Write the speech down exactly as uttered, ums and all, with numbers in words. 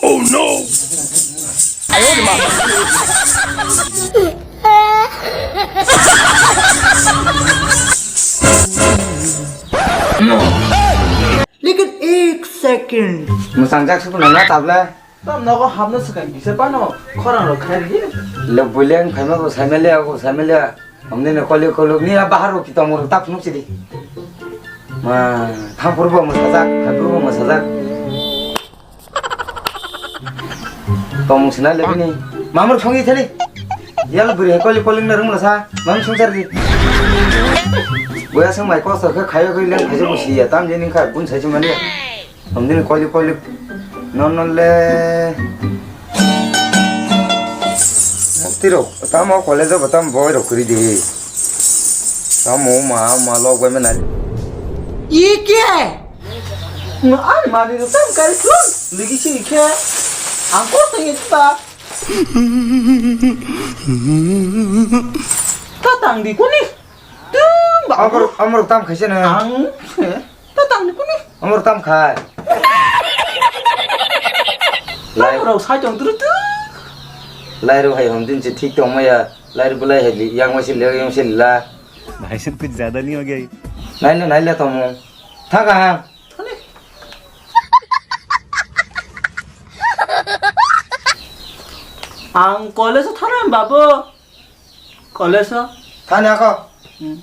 Oh no! Lekin ek second. Mwsang jak suku nana tabla. Tam nogo hamno swkang kisa pano khorang rok khai ri. Le buleng phaima ko saimele ko saimele. Hamne ne koli kolok ni bahar ro kitam ro tap nuk sidi. Ma, thang purbo mwsajak, thang purbo mwsajak. Tongmung sina lebini. Mamur songi thali. Yal buri hai koli koli na rung lasa. Mamur sungsar di. Boya sang mai kosto khe khayo khe leng khajo busi ya. Tam jeni kha bun sai chumani. Hamdini koli koli. Non non le. Tiro, tamo college ba tam boy rok kri di. Tamo ma ma log bai mena. Ye kya hai? Ang mani rok tam kari sun. Ligi si khe. Ang ko tang ye ta. Ta tang di kuni. Tum ba. Amor amor tam khaise na. Ang. Ta tang di kuni. Amor tam khai. Lai rok sai tong tru tu. Lai rok hai hom din che thik tong maya. Lai rok bulai hai li yang wasi le yang se la. भाई साहब कुछ ज्यादा नहीं हो गया ये? Nai le nai le tomo. Tha ka ha. Ang college thana babu. College o? Thani ako. Hmm.